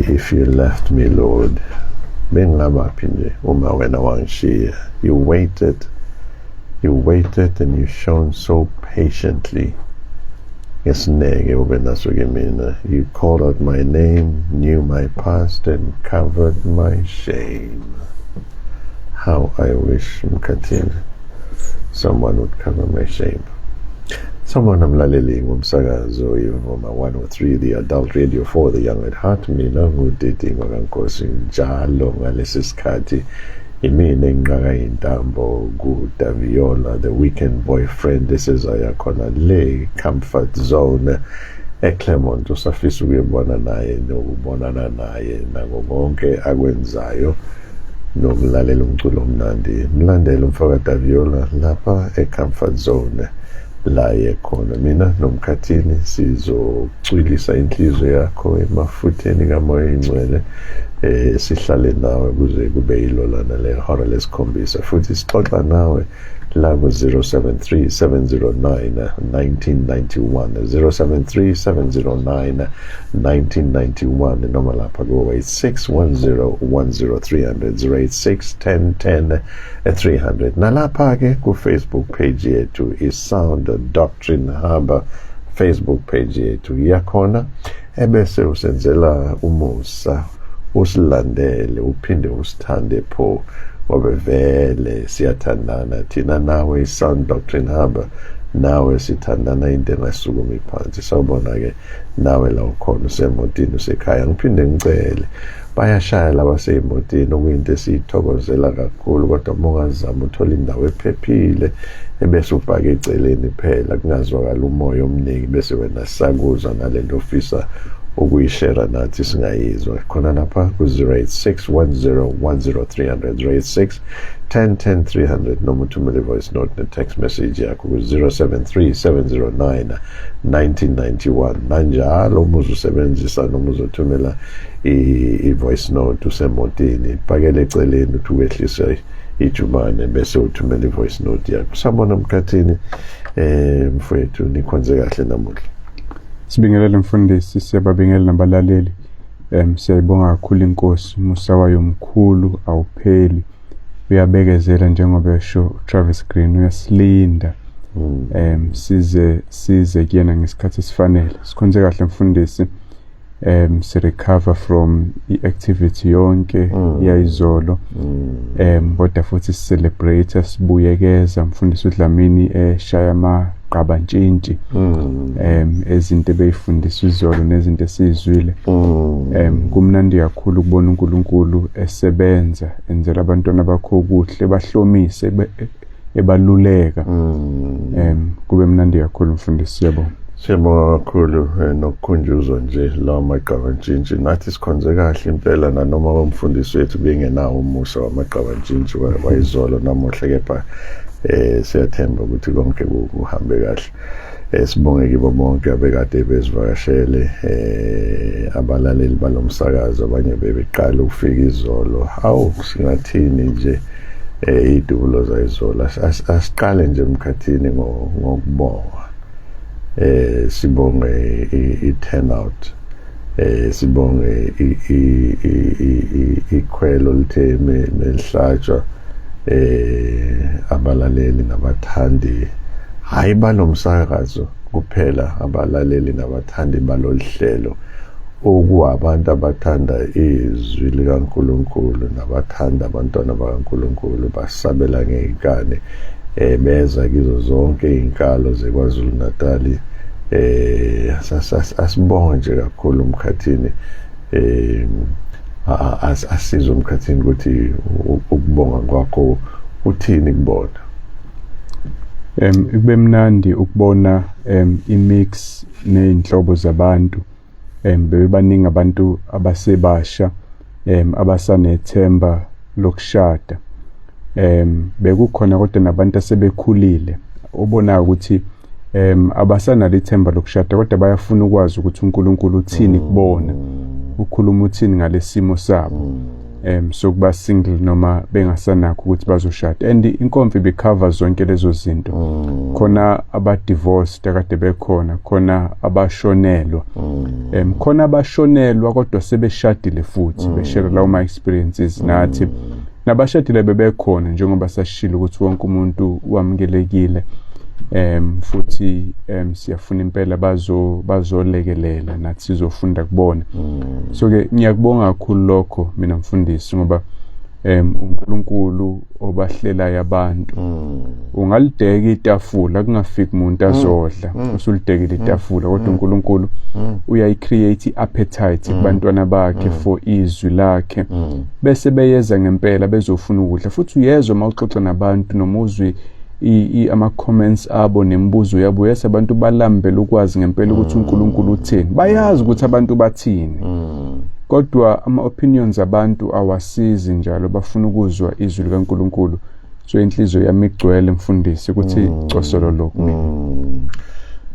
If you left me, Lord, bengingabaphi nje uma wena wangishiya? You waited, you waited and you shone so patiently. Ngesineke ube naso kimina. You called out my name, knew my past and covered my shame. How I wish, Mkhathini, someone would cover my shame. Sawubona mlaleli ngomsakazo iVuma 103, the adult radio for the young at heart. Mina nguDidingo kaNkosi, njalo ngalesi sikhathi imina enginqaka intambo kuDaviola, the weekend boyfriend, esezaya khona le comfort zone eClermont. Usafisa ukuyobona naye nokubonana naye nako konke akwenzayo nokulalela umculo omnandi, mlandele umfaka Daviola lapha e-comfort zone la yekhona. Mina noMkhathini sizocwilisa inhliziyo yakho emafutheni kaMoya Ingcwele, sihlale nawe kuze kube yilolana le hora lesikhombisa, futhi sixoxa nawe la ku 073 709 1991, 073 709 1991, noma lapha ku 86 10 10 300, 086 10 10 300, nalapha ke ku Facebook page yethu, i Sound Doctrine Hub Facebook page yethu iyakhona, ebese usenzela umusa, usilandele, uphinde usithande pho, ngoba vele siyathandana thina nawe, i-Sound Doctrine Hub nawe sithandana into engasukumi phansi. Sawubona-ke nawe la ukhona, usemotini, usekhaya. Ngiphinde ngicele, bayashaya laba sey'motini, okuyinto esiyithokozela kakhulu, kodwa uma ungazama uthola indawo ephephile ebese ubhake eceleni phela, kungazwakala umoya omningi, bese wena sakuzwa nalento ofisa ukuyishera nathi singayizwa khona lapha ku-086 10 10 300, 086 10 10 300, noma uthumele i-voice note ne-text message yakho ku-073 709 1991. Nanjalo uma uzosebenzisa noma uzothumela i-voice note usemotini, pakele eceleni, uthi uwehlise ijubane, bese uthumela i-voice note yakho. Sabona Mkhathini, mfowethu, nikhonze kahle namuhla? Sibingelele mfundisi, siyababingelela nabalaleli. Siyayibonga kakhulu inkosi, umusa wayo mkhulu, awupheli. Uyabekezela njengoba esho Travis Green, uyasilinda. Size kuyena ngesikhathi esifanele. Sikhonze kahle mfundisi. Si recover from i-activity yonke yayizolo. Kodwa futhi celebrate, sibuyekeza mfundisi uDlamini eshaya amagqabantshintshi ezinto ebeyifundiswa izolo nezinto esizwile. Kumnandi kakhulu ukubona uNkulunkulu esebenza, enzela abantwana bakho okuhle, bahlomise, ebaluleka. Kube mnandi kakhulu mfundisi, siyabonga. Siyabonga kakhulu, nokukhunjuzwa nje lawo magqabantshintshi. Nathi sikhonze kahle impela, nanoma umfundisi wethu bengenawo umusa wamagqabantshintshi wayizolo namuhla, kepha siyathemba ukuthi konke kuhambe kahle. Sibonge kibo bonke abekade bezivakashele, abalaleli balomsakazo, abanye bebeqala ukufika izolo. Hawu, singathini nje, idubulo zayizolo. Asiqale nje Mkhathini ngokubonga, sibonge i-turnout, sibonge ikhwelo lithe melihlatshwa, abalaleli nabathandi, hayi balomsakazo kuphela, abalaleli nabathandi balolu hlelo, okuwabantu abathanda izwi likaNkulunkulu nabathanda abantwana bakaNkulunkulu, basabela ngenkani, beza kizo zonke izinkalo zeKwaZulu Natal. Asibonge nje kakhulu Mkhathini. Asizwe Mkhathini ukuthi ukubonga kwakho uthini kubona. Kube mnandi ukubona imix nezinhlobo zabantu. Bebebaningi abantu abasebasha abasanethemba lokushada. Bekukhona kodwa nabantu asebekhulile obonayo ukuthi abasanalo ithemba lokushada, kodwa bayafuna ukwazi ukuthi uNkulunkulu uthini kubona, ukhuluma uthini ngalesimo sabo. Sokuba single noma bengasanakho ukuthi bazoshada, and inkomfa ibicover zonke lezo zinto. Khona aba-divorced akade bekhona, khona abashonelwa, khona abashonelwa kodwa sebeshadile futhi beshare lawo ma experiences nathi. Nabashadile bebekhona, njengoba sashilo ukuthi wonke umuntu wamukelekile, futhi siyafuna impela bazolekelela nathi, sizofunda kubona. So ke ngiyakubonga kakhulu lokho mina mfundisi, ngoba uNkulunkulu obahlelayo abantu. Ungalideka itafula kungafiki umuntu azodla, usulidekile itafula, kodwa uNkulunkulu uyayicreate i-appetite kubantwana bakhe for izwi lakhe, bese beyeza ngempela bezofuna ukudla. Futhi uyezwa uma uxoxa nabantu noma uzwi ama-comments abo nemibuzo yabo, yes, abantu balambela ukwazi ngempela ukuthi uNkulunkulu uthini. Bayazi ukuthi abantu bathini, kodwa ama-opinions abantu awasizi njalo, bafuna ukuzwa izwi likaNkulunkulu. So inhliziyo yami igcwele mfundisi ukuthi cosolo lokhu mina.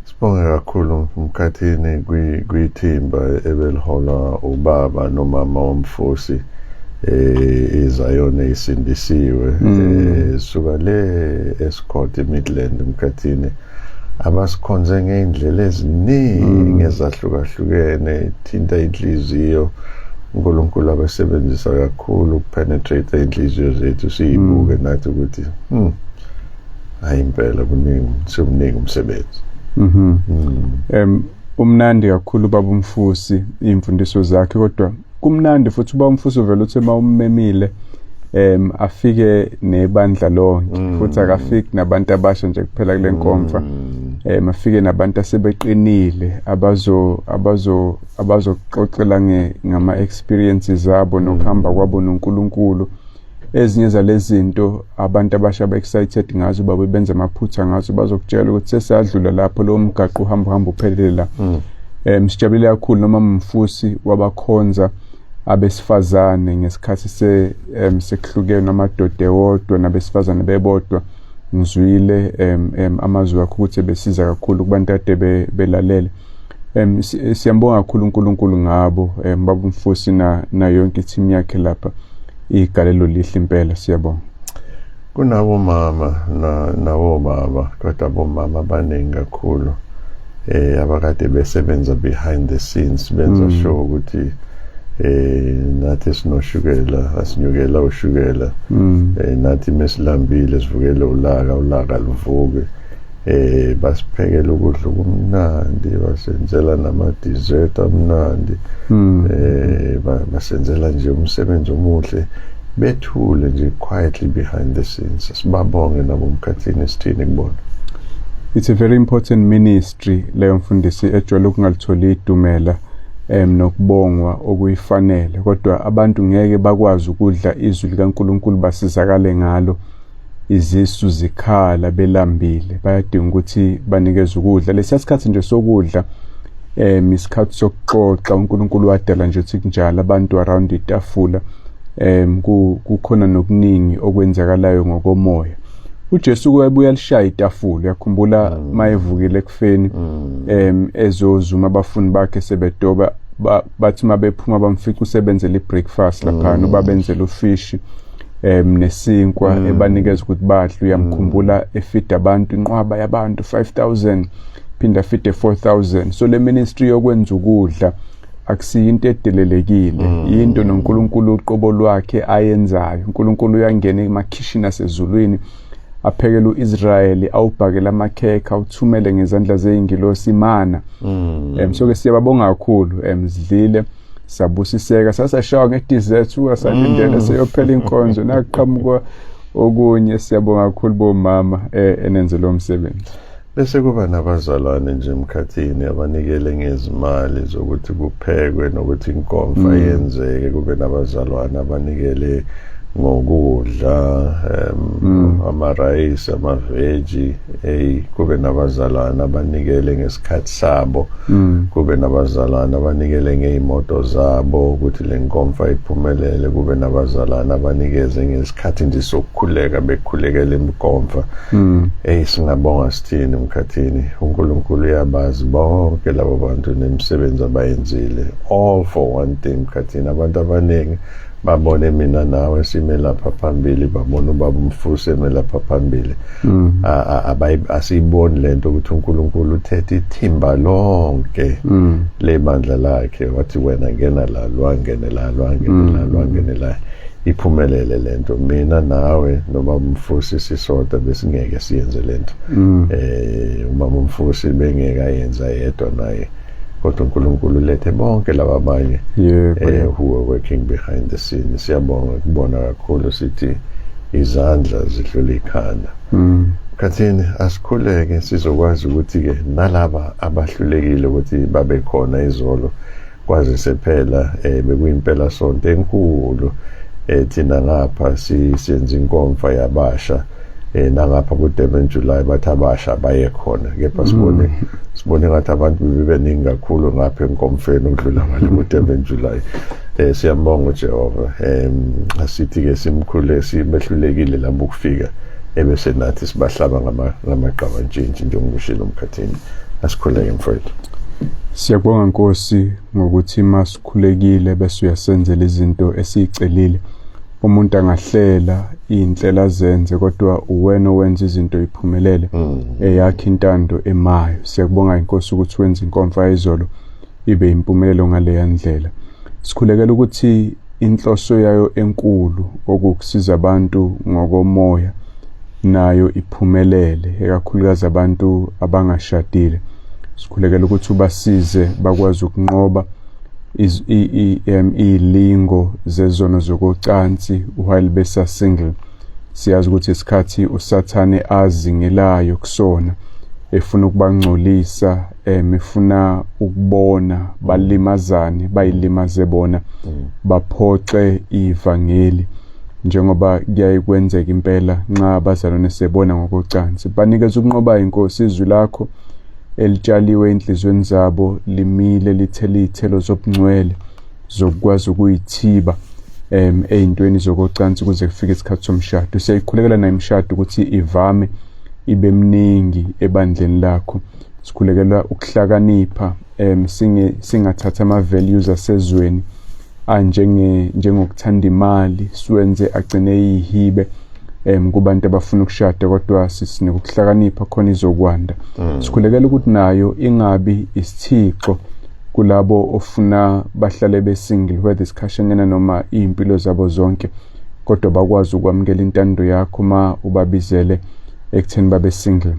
Sibonge kakhulu Mkhathini kwithimba ebeliholwa ubaba nomama womfusi, iZayoni isindisiwe, suka le Estcourt Midland Mkhathini, abasikhonze ngey'ndlela eziningi ezahlukahlukene, thinta inhliziyo. uNkulunkulu abasebenzisa kakhulu ukupenetrate inhliziyo zethu, siyibuke nathi ukuthi hayi impela kuningi, sekuningi umsebenzi. Umnandi kakhulu baba umfusi, imfundiso zakhe, kodwa kumnandi futhi uba umfusi uvela uthi uma ummemile afike nebandla lonke, futhi akafiki nabantu abasha nje kuphela kule nkomfa, afike nabantu asebeqinile abazoxoxela ngama experiences abo nokuhamba kwabo noNkulunkulu. Ezinye zalezi zinto abantu abasha aba-excited ngazo, babe benza amaphutha ngazo, bazokutshela ukuthi sesadlula lapho, lowo mgaqo uhamba uhamba uphelele la. Sijabulile kakhulu noma mfusi wabakhonza abesifazane ngesikhathi se sekuhlukene amadoda ewodwa nabesifazane bebodwa. Ngizwile amazwi akho ukuthi besiza kakhulu kubantu ade belalele. Siyambonga kakhulu uNkulunkulu ngabo, baba umfusi na yonke team yakhe lapha, igalelo lihle impela, siyabonga. Kunabomama na nawobaba, kodwa abomama abaningi kakhulu abakade besebenza behind the scenes, benza sure ukuthi nathi sinoshukela asinyukela ushukela, nathi mesilambile sivukele ulaka, ulaka luvuke. Basiphekela ukudla okumnandi, basenzela nama dessert amnandi, basenzela nje umsebenzi omuhle, bethule nje quietly behind the scenes. Sibabonge nabo Mkhathini, sithini kubona? It's a very important ministry leyo mfundisi, ejwayele ukungalitholi idumela nokubongwa okuyifanele, kodwa abantu ngeke bakwazi ukudla izwi likaNkulunkulu basizakale ngalo izisu zikhala belambile. Bayadinga ukuthi banikeze ukudla. Lesiya sikhathi nje sokudla, isikhathi sokuxoxa. uNkulunkulu wadala nje ukuthi kunjalo, abantu around itafula, kukhona nokuningi okwenzakalayo ngokomoya. uJesu wayebuya lishaya itafula, uyakhumbula mayevukile ekufeni, ezozuma abafundi bakhe sebedoba, bathi mabephuma bamfica usebenzela ibreakfast lapha, ubabenzela ufish nesinkwa, ebanikeza ukuthi badle. Uyamkhumbula efida abantu, inqwaba yabantu 5000, phinda afide 4000. So le ministry yokwenza ukudla akusiyo into edelelekile, into noNkulunkulu uqobo lwakhe ayenzayo. uNkulunkulu uyangena emakhishini asezulwini, aphekele uIsrayeli, awubhakele amakhekhe, awuthumele ngezandla zeyingilosi imana. So ke siyababonga kakhulu. Sidlile sabusiseka, sasashawa ngedessert, ungasalindele seyophela inkonzo naqhamuka okunye. Siyabonga kakhulu bomama enenze lo msebenzi. Bese kuba nabazalwane nje Emkhathini abanikele ngezimali zokuthi kuphekwe nokuthi inkomfa yenzeke, kube nabazalwane abanikele ngokudla, ama-rice, ama-veggie, hey, kube nabazalwane abanikele ngesikhathi sabo, kube nabazalwane abanikele ngey'moto zabo ukuthi le nkomfa iphumelele, kube nabazalwane abanikeze ngesikhathi nje sokukhuleka, bekhulekela inkomfa. Hey, singabonga sithini Emkhathini? uNkulunkulu uyabazi bonke labo bantu nemisebenzi abayenzile, all for one thing Mkhathini. Abantu abaningi Babone mina nawe sime lapha phambili, babone ubaba uMfusi eme lapha phambili. Asiyiboni lento ukuthi uNkulunkulu uthethe ithimba lonke lebandla lakhe, wathi wena ngena la, lwangene la, lwangene la, lwangene la, iphumelele lento. Mina nawe nobaba uMfusi sisodwa besingeke siyenze lento. Umama uMfusi bengeke ayenza yedwa naye, kodwa uNkulunkulu lethe bonke laba abanye who are working behind the scene. Siyabonga kubona kakhulu, sithi izandla zidlula ikhanda. Khathini asikhuleke sizokwazi ukuthi ke nalaba abahlulekile ukuthi babe khona izolo, kwazise phela bekuyimpela sonto enkulu. Thina ngapha siyenza inkomfa yabasha, nangapha ku Durban July bathi abasha baye khona, kepha sibone ngathi abantu bebeningi kakhulu ngapha enkomfeni ukudlula ngale ku Durban July. Siyambonga uJehova. Asithi ke simkhule, sibehlulekile labo ukufika, ebese nathi sibahlaba ngamagqabantshintshi njengokushilo Mkhathini. Asikhuleke mfowethu. Siyabonga Nkosi ngokuthi masikhulekile bese uyasenzela izinto esiyicelile. Umuntu angahlela iy'nhlelo azenze, kodwa uwena owenza izinto iphumelele, eyakho intando emayo. Siyakubonga Inkosi ukuthi wenze inkomfa yezolo ibe impumelelo ngaleya ndlela. Sikhulekela ukuthi inhloso yayo enkulu okukusiza abantu ngokomoya nayo iphumelele, ekakhulukazi abantu abangashadile. Sikhulekela ukuthi ubasize bakwazi ukunqoba ilingo zezono zokocansi while besa single. Siyazi ukuthi isikhathi uSathane azingelayo kusona, efuna ukubangcolisa, efuna ukubona balimazane, bayilimaze bona, baphoxe ivangeli, njengoba kuyaye kwenzeka impela nxa abazalwane sebona ngokocansi. Banikeza ukunqoba Inkosi, izwi lakho elitshaliwe enhliziyweni zabo limile, lithele iy'thelo zobungcwele zokukwazi ukuyithiba ey'ntweni zokocansi kuze kufike isikhathi somshado. Siyayikhulekela nayo imishado ukuthi ivame ibe mningi ebandleni lakho. Sikhulekela ukuhlakanipha, singathatha ama-values asezweni njengokuthanda imali, siwenze agcine iyihibe kubantu abafuna ukushada, kodwa sisinike ukuhlakanipha khona izokwanda. Sikhulekela ukuthi nayo ingabi isithixo kulabo ofuna bahlale besingle, whether isikhashanyana noma iy'mpilo zabo zonke, kodwa bakwazi ukwamukela intando yakho ma ubabizele ekutheni babe single.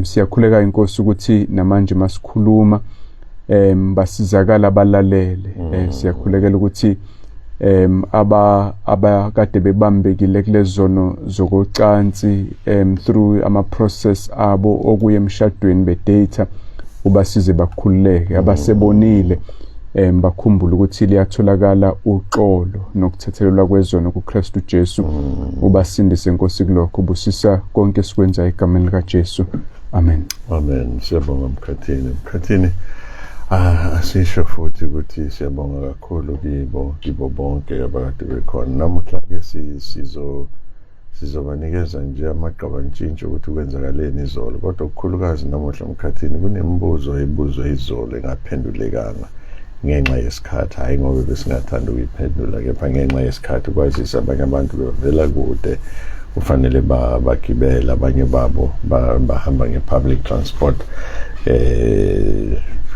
Siyakhuleka Inkosi ukuthi namanje masikhuluma basizakala abalalele. Siyakhulekela ukuthi abakade bebambekile kulezono zokocansi through ama process abo okuya emshadweni bedata, ubasize bakhululeke. Abasebonile bakhumbule ukuthi liyatholakala uxolo nokuthethelelwa kwezono kuKristu Jesu. Ubasindise Nkosi kulokho, busisa konke esikwenza egameni likaJesu. Amen. Amen. Siyabonga Mkhathini. Mkhathini, asisho futhi ukuthi siyabonga kakhulu kibo bonke abakade bekhona namuhla. Ke sizobanikeza nje amagqabantshintshi ukuthi kwenzakaleni izolo, kodwa okukhulukazi namuhla Mkhathini kunemibuzo ebuzwe izolo engaphendulekanga ngenxa yesikhathi, hhayi ngoba besingathanda ukuyiphendula, kepha ngenxa yesikhathi, kwazisa abanye abantu bevela kude, kufanele bagibele, abanye babo bahamba nge-public transport,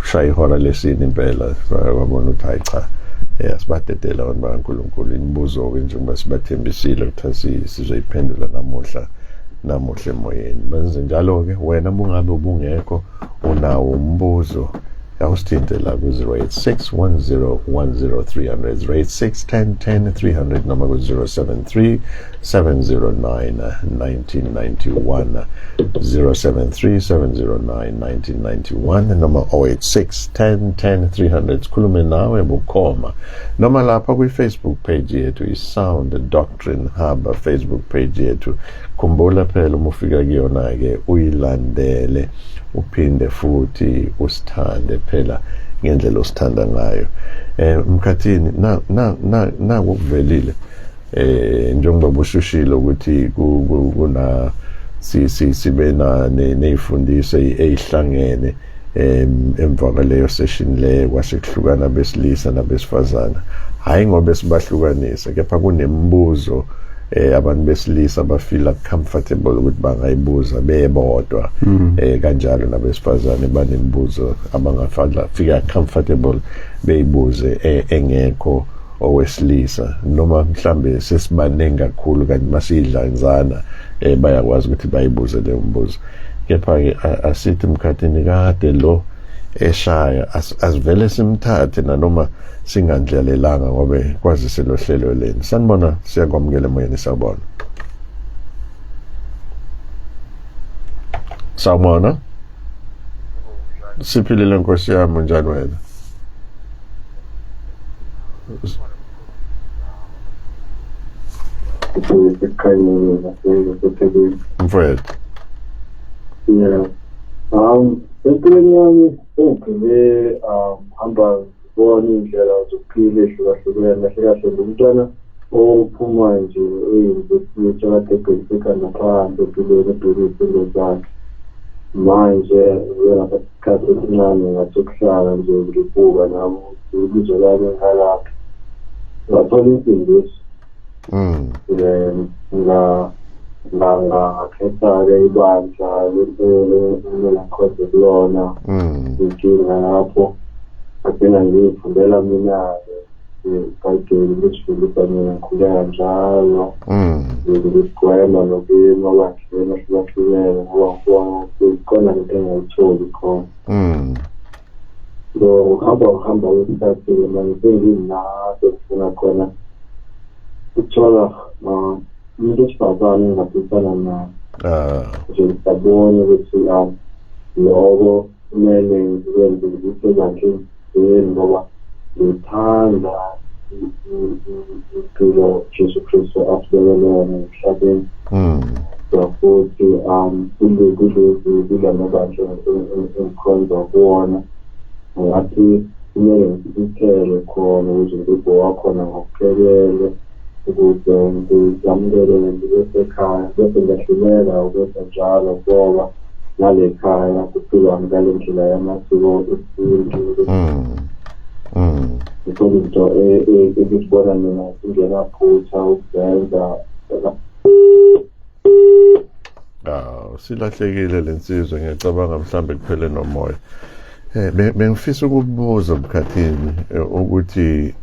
shaya ihora lesine impela, babona ukuthi hayi cha, asibadedele abantu bakaNkulunkulu. Imibuzo-ke njengoba sibathembisile ukuthi sizoyiphendula namuhla emoyeni, benze njalo-ke. Wena bungabe ubungekho, unawo umbuzo, awusithinte la ku-086 10 10 300, 086 10 10 300, noma ku-073 709 1991, 073 709 1991, noma 086 10 10 300. Sikhulume nawe bukhoma noma lapha kwi-Facebook page yethu, i-Sound Doctrine Hub Facebook page yethu. Khumbula phela uma ufika kuyona-ke uyilandele, uphinde futhi usithande phela ngendlela osithanda ngayo. Mkhathini, na na na nakuvelile njengoba bushushile ukuthi kuna si si sibe na nezifundiso ezihlangene. Emva kwaleyo session leyo kwasekuhlukana besilisa nabesifazana, hayi ngoba sibahlukanise, kepha kunemibuzo abantu besilisa bafila comfortable ukuthi bangayibuza bebodwa, kanjalo nabesifazane banemibuzo abangafala fika comfortable beyibuze engekho owesilisa, noma mhlambe sesibaningi kakhulu kanti masidlanzana bayakwazi ukuthi bayibuze leyo mbuzo. Kepha-ke asithi Mkhathini kade lo eshaya asivele simthathe nanoma singandlalelanga ngoba kwazise lo hlelo leni. Sanibona, siyakwamukela emoyeni. Sawubona, sawubona, siphilile nkosi yami, unjani wena? Mfowethu. Yeah. Empilweni yami sengigcine hamba ngibona iy'ndlela zokuphila ey'hlukahlukene. Kahle kahle ngumntwana ophuma nje eyunivesithi akade ebhekise ekhanda phansi empilweni, ebheke iy'fundo zakhe. Manje ngiye ngathatha isikhathi esincane ngathi ukuhlala nje ngibuka nami ukuthi ilizwe lami ngalaphi. Ngathola insindiso. Ngakhetha-ke ibandla ekumele ngikhonze kulona. Inkinga lapho ngagcina ngiyifundela mina-ke iBhayibheli, ngizifundisa mina, ngikhuleka njalo. Ngigwema nokuya emabandleni ahlukahlukene ngoba ngibona ukuthi khona lento engingayitholi khona. So ngokuhamba ngokuhamba kwesikhathi-ke manje senginaso ngifuna khona ukuthola umuntu wesifazane engingaphilisana naye. Nje ngisabona ukuthi loko kumele ngikwenze ngikuse ebandleni ngoba ngithanda impilo Jesu Kristu asibekele yona emhlabeni. Futhi kulezi kulamabandla engikhonza kuwona ngathi kumele ngithele khona ukuze ngibe wakhona ngokuphelele, ukuze ngizamukele ngibe sekhaya, bese ngiyahluleka ukwenza njalo ngoba nale khaya kuphilwa ngale ndlela yamasiko esintu. Ngithola into engizibona mina singenaphutha ukuzenza. Silahlekile lensizwa, ngiyacabanga mhlambe kuphele nomoya. Bengifisa ukubuza Mkhathini ukuthi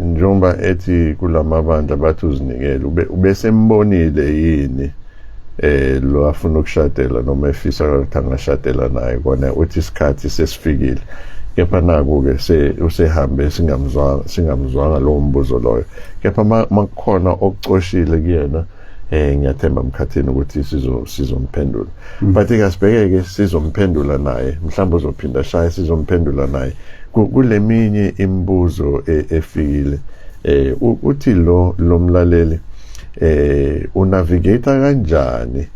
njengoba ethi kulamabandla bathi uzinikele, ubesembonile yini lo afuna ukushadela noma efisa ukuthi angashadela naye? Kona uthi isikhathi sesifikile, kepha naku-ke usehambe singamzwanga lowo mbuzo loyo. Kepha makukhona okucoshile kuyena, ngiyathemba Mkhathini ukuthi sizomphendula. But asibheke-ke sizomphendula naye, mhlawumbe uzophinda shaye, sizomphendula naye kuleminye imibuzo efikile. Uthi lo mlaleli unavigate kanjani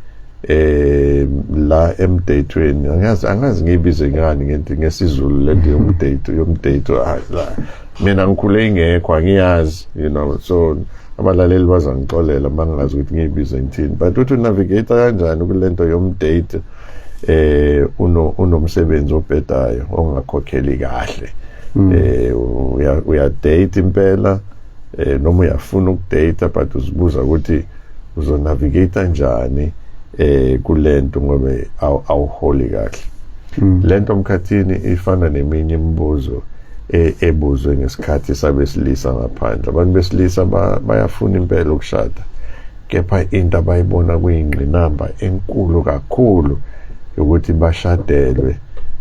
la emdayithweni? Angazi ngiyibize ngani ngesiZulu lento yomdayitho. Mina ngikhule ingekho, angiyazi, you know, so abalaleli bazangixolela mangingazi ukuthi ngiyibize ngithini. But uthi unavigate kanjani kulento yomdate unomsebenzi obhedayo ongakhokheli kahle? Uyadate impela, noma uyafuna ukudate, but uzibuza ukuthi uzonavigate kanjani kulento ngoba awuholi kahle. Lento Mkhathini ifana neminye imibuzo ebuzwe ngesikhathi sabesilisa ngaphandle. Abantu besilisa bayafuna impela ukushada, kepha into abayibona kuyingqinamba enkulu kakhulu ukuthi bashadelwe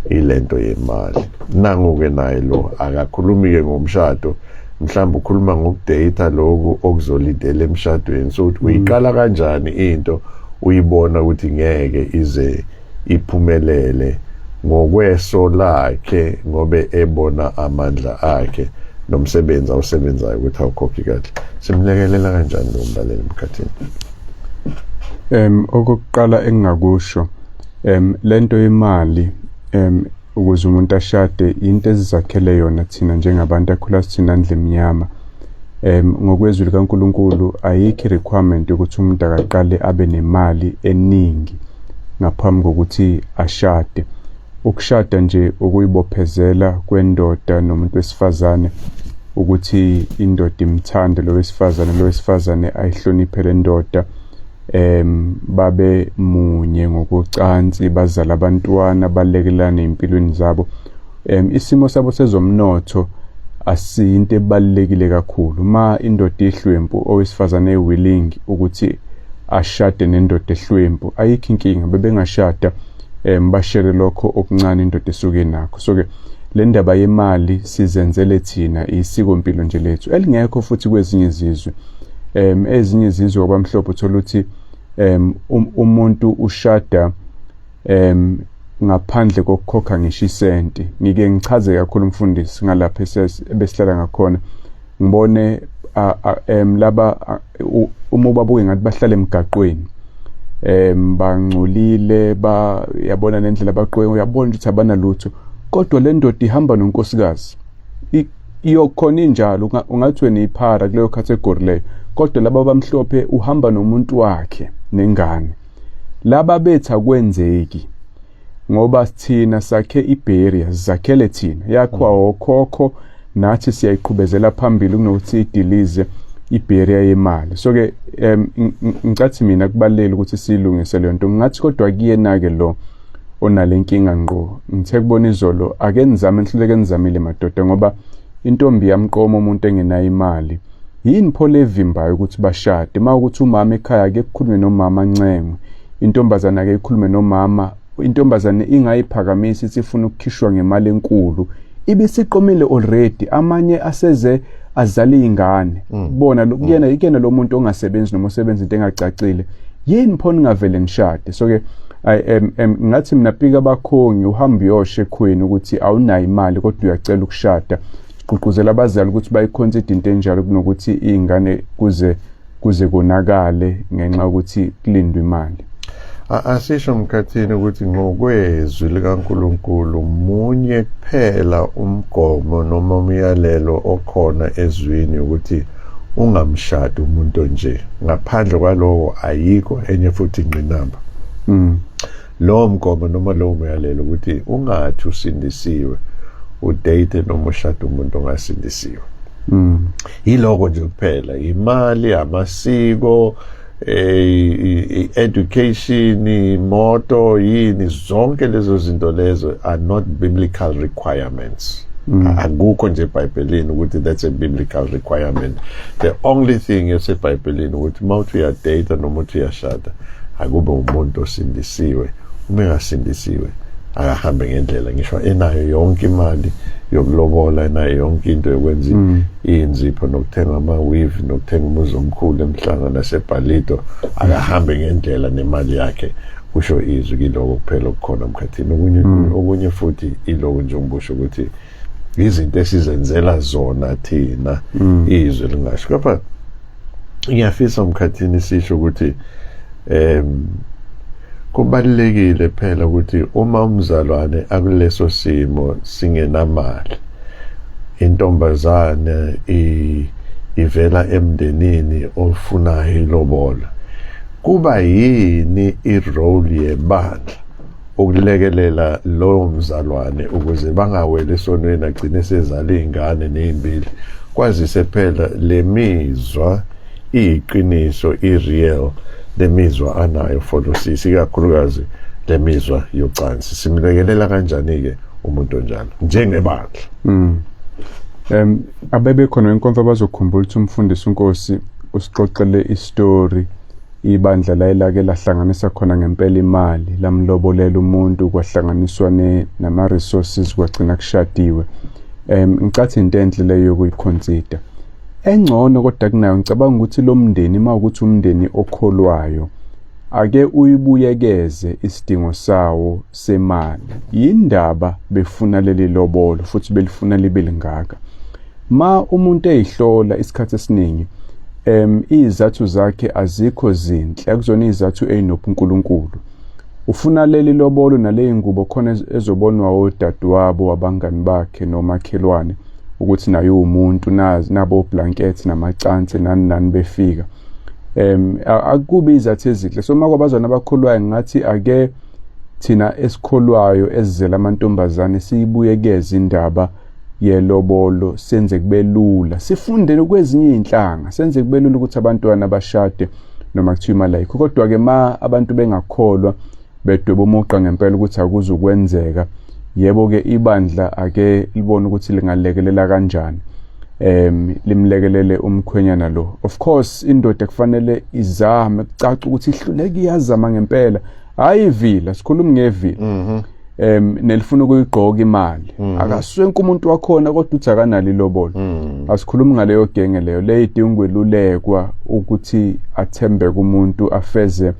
ilento yemali. Nangu-ke naye lo akakhulumi-ke ngomshado, mhlawumbe ukhuluma ngokudata lokhu okuzolidela emshadweni. So uyiqala kanjani into uyibona ukuthi ngeke ize iphumelele ngokweso lakhe, ngobe ebona amandla akhe nomsebenzi awusebenzayo ukuthi awukhokhi kahle? Simlekelela kanjani lo mlaleli Mkhathini? Okokuqala engingakusho, lento yemali ukuze umuntu ashade into ezizakhele yona thina njengabantu akhula sithina ndle emnyama. Ngokwezwi likaNkulunkulu ayikho requirement yokuthi umuntu akaqale abe nemali eningi ngaphambi kokuthi ashade. Ukushada nje ukuyibophezela kwendoda nomuntu wesifazane, ukuthi indoda imthande lo wesifazane, lo wesifazane ayihloniphe le ndoda, babe munye ngokocansi, bazala abantwana, balekelane empilweni zabo. Isimo sabo sezomnotho asiyinto ebalulekile kakhulu. Ma indoda ihlwempu, owesifazane willing ukuthi ashade nendoda ehlwempu, ayikho inkinga, bebengashada, bashere lokho okuncane indoda esuke nakho. So ke le ndaba yemali sizenzele thina, isiko mpilo nje lethu elingekho futhi kwezinye izizwe. Ezinye izizwe kwabamhlophe uthola ukuthi umuntu ushada ngaphandle kokukhokha ngisho isenti. Ngike ngichaze kakhulu, umfundisi, ngalapha ebesihlala ngakhona, ngibone laba, uma ubabuke ngathi bahlala emgaqweni, bangcolile, ba yabona nendlela abagqoke, uyabona ukuthi abanalutho, kodwa le ndoda ihamba nonkosikazi iyokhona injalo, ungathi wena iphara kuleyo category leyo. Kodwa laba abamhlophe uhamba nomuntu wakhe nengane. Laba bethu akwenzeki, ngoba thina sakhe ibarrier, sizakhele thina, yakhiwa okhokho, nathi siyayiqhubezela phambili kunokuthi idilize ibarrier yemali. So ke ngicathi mina kubalulekile ukuthi siyilungise leyo nto. Ngathi kodwa kuyena ke lo onale nkinga ngqo, ngithe kubona izolo, ake nizame, nihluleke nizamile madoda, ngoba intombi yamqoma umuntu engenayo imali. Yini pho levimbayo ukuthi bashade? Uma ukuthi umama ekhaya, ake kukhulume nomama, ancengwe intombazane, ake ikhulume nomama. Intombazane ingayiphakamisi ithi ifuna ukukhishwa ngemali enkulu ibisiqomile already, amanye aseze azala izingane. Bona kuyena ikena lo muntu ongasebenzi noma osebenza into engacacile, yini pho ningavele nishade? So ke ngathi mina pika abakhongi, uhambe uyosho ekhweni ukuthi awunayo imali kodwa uyacela ukushada. Gqugquzela abazali ukuthi bayiconsider into enjalo kunokuthi iy'ngane kuze konakale ngenxa yokuthi kulindwe imali. Asisho mkhathini ukuthi ngokwezwi likaNkulunkulu munye kuphela umgomo noma umyalelo okhona ezwini, ukuthi ungamshadi umuntu nje. Ngaphandle kwalowo ayikho enye futhi ingqinamba. Lowo mgomo noma lowo myalelo ukuthi ungathi usindisiwe udate noma ushade umuntu ongasindisiwe. Yiloko nje kuphela. Imali, amasiko, education, imoto, yini, zonke lezo zinto lezo are not biblical requirements. Akukho nje eBhayibhelini ukuthi that's a biblical requirement. The only thing esebhayibhelini ukuthi uma uthi uyadata noma uthi uyashada, akube umuntu osindisiwe. Uma engasindisiwe, akahambe ngendlela, ngisho enayo yonke imali yokulobola, enayo yonke into yokwenza iy'nzipho nokuthenga ama-weave nokuthenga umuzi omkhulu eMhlanga naseBhalito, akahambe ngendlela nemali yakhe, kusho izwi. Kiloko kuphela okukhona mkhathini. Okunye futhi iloko nje ngibusho ukuthi izinto esizenzela zona thina, izwi lingasho. Kepha ngiyafisa mkhathini sisho ukuthi kubalulekile phela ukuthi uma umzalwane akuleso simo singenamali, intombazane ivela emndenini ofunayo ilobola, kuba yini irole yebandla ukulekelela lowo mzalwane ukuze bangaweli esonweni, agcine sezala iy'ngane ney'mbili? Kwazise phela le mizwa iyiqiniso, i-real lemizwa anayo for lo sisi, ikakhulukazi lemizwa yocansi. Simlekelela kanjani-ke umuntu onjalo njengebandla? Abebekhona inkonzo bazokhumbula ukuthi umfundisi uNkosi usixoxele istory, ibandla la elake lahlanganisa khona ngempela imali, lamlobolela umuntu, kwahlanganiswa nama resources, kwagcina kushadiwe. Ngicathi into enhle leyo yokuyiconsider. Engcono kodwa kunayo, ngicabanga ukuthi lo mndeni, uma ukuthi umndeni okholwayo, ake uyibuyekeze isidingo sawo semali. Yindaba befuna leli lobolo futhi belifuna libe lingaka? Ma umuntu eyihlola isikhathi esiningi, izathu zakhe azikho zinhle, akuzona izathu ey'nobunkulunkulu. Ufuna leli lobolo nale ngubo khona ezobonwa odadewabo, abangani bakhe nomakhelwane ukuthi naye uwumuntu, nabo blanket namacansi nani nani befika. Akubi izathu ezinhle. So uma kwabazwana abakholwayo, ngathi ake Thina esikholwayo esizela amantombazane siyibuyekeze indaba yelobolo, senze kube lula, sifunde kwezinye izinhlanga, senze kube lula ukuthi abantwana bashade noma kuthiwa imali ayikho. Kodwa-ke ma abantu bengakholwa bedweba umugqa ngempela ukuthi akuzukwenzeka, yebo-ke ibandla ake libone ukuthi lingalekelela kanjani, limlekelele umkhwenyana lo. Of course indoda kufanele izame, kucace ukuthi ihluleke, iyazama ngempela, hayi ivila, sikhuluma ngevila nelifuna ukuyigqoka imali, akaswenke umuntu wakhona kodwa uthi akanalo ilobolo. Asikhulumi ngaleyo genge leyo, leyo idinga ukwelulekwa ukuthi athembeke umuntu, afeze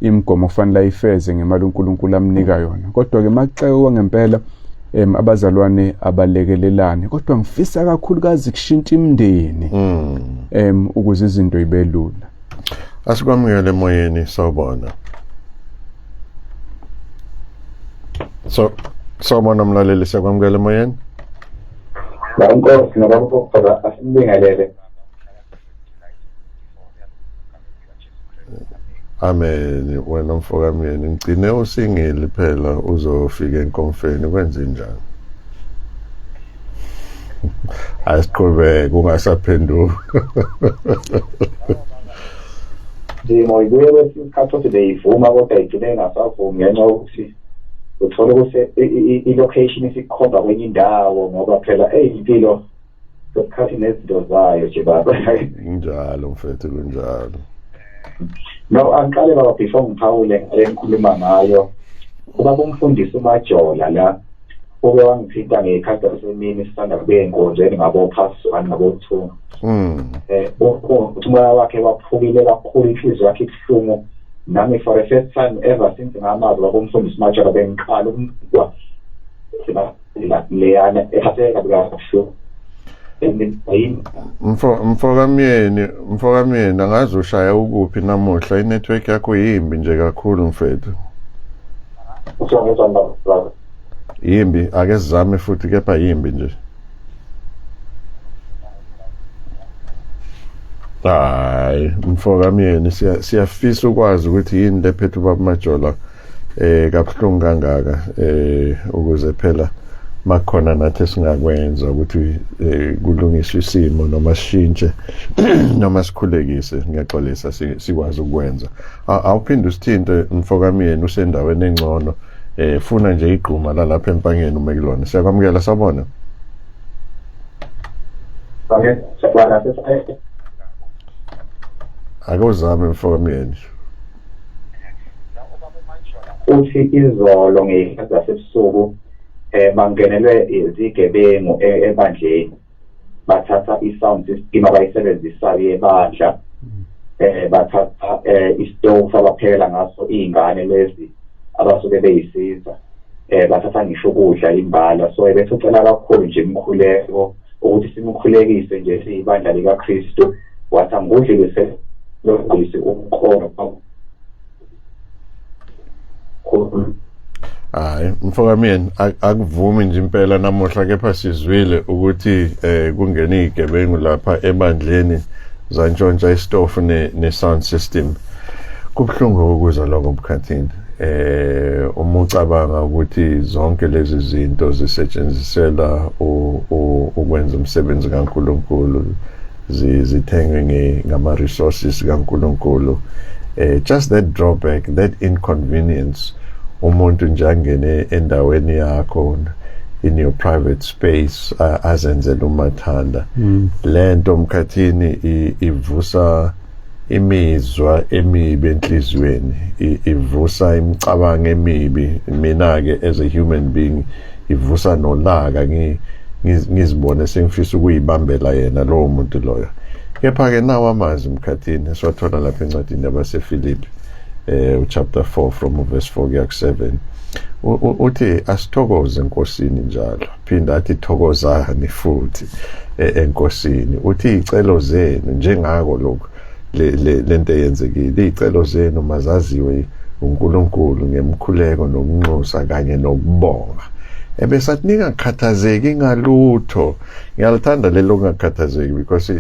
imigomo ofanele ayifeze ngemali uNkulunkulu amnika yona. Kodwa-ke makuxekwa ngempela abazalwane abalekelelane, kodwa ngifisa kakhulukazi kushintsha imindeni ukuze izinto ibe lula. Asikwamukele emoyeni, sawubona. So sawubona mlaleli, siyakwamukela emoyeni. Nkosi nobaba asibingelele. Amen. Wena mfokamyeni, ngigcine usingile phela uzofika enkomfeni, kwenze njani? Asiqhubeke ungasaphenduki. Zimo ibuye kwesinye isikhathi ukuthi beyivuma kodwa igcine ingasavumi ngenxa yokuthi uthola ukuthi i-location isikhomba kwenye indawo, ngoba phela eyimpilo sosikhathi nezinto zayo nje baba. Kunjalo mfethu, kunjalo. No, angiqale baba before ngiphawule ngale ngikhuluma ngayo. Ubaba umfundisi uMajola la uke wangithinta ngey'khathi zasemini sisanda kubuya enkonzweni ngabo past 1 ngabo 2. Uthi umoya wakhe waphukile kakhulu, inhliziyo yakhe ibuhlungu. Nami for the first time ever since ngamazi baba umfundisi uMajola bengiqala ukumzwa leyana ephatheka kabuhlungu. Mfokamyeni angazi ushaya ukuphi namuhla, inetwork yakho yimbi nje kakhulu mfethu. Yimbi, ake sizame futhi kepha yimbi nje. Hayi mfokamyeni, siyafisa ukwazi ukuthi yini lephethe ubaba Majola kabuhlungu kangaka, ukuze phela makhona nathi singakwenza ukuthi kulungiswe isimo noma sishintshe noma sikhulekise, ngiyaxolisa, sikwazi ukwenza. Awuphinde usithinte mfokamyeni, usendaweni engcono, funa nje igquma lalapha empangeni uma kulona. Siyakwamukela, sawubona. Akuzame mfokamyeni. Uthi izolo ngey'khathi zasebusuku bangenelwe izigebengu ebandleni, bathatha i-sound system abayisebenzisayo yebandla, bathatha isitofu abaphekela ngaso iy'ngane lezi abasuke beyisiza, bathatha ngisho ukudla imbala. So ebethucela kakhulu nje imkhuleko ukuthi simkhulekise nje siyibandla likaKristu. Wathi angudlulise lokugcwisi umkhono. Hayi mfokamyeni, akuvumi nje impela namuhla, kepha sizwile ukuthi kungene izigebengu lapha ebandleni zantshontsha isitofu ne sound system. Kubuhlungu ukuzwa lokho Mkhathini. Uma ucabanga ukuthi zonke lezi zinto zisetshenziselwa ukwenza umsebenzi kaNkulunkulu, zithengwe ngama resources kaNkulunkulu, just that drawback, that inconvenience, umuntu nje angene endaweni yakho in your private space azenzele umathanda. Lento Mkhathini ivusa imizwa emibi enhliziyweni, ivusa imicabango emibi. Mina ke as a human being ivusa nolaka, ngizibone sengifisa ukuyibambela yena lowo muntu loyo. Kepha ke nawo amazwi Mkhathini esiwathola lapha encwadini yabaseFilipi, chapter 4 from verse 4 kuya ku 7, uthi asithokoze enkosini njalo. Phinda athi thokozani futhi enkosini. Uthi izicelo zenu, njengako lokhu lento eyenzekile, izicelo zenu mazaziwe uNkulunkulu ngemkhuleko nokunxusa kanye nokubonga. Ebese athi ningakhathazeki ngalutho. Ngiyalithanda lelo ngakhathazeki because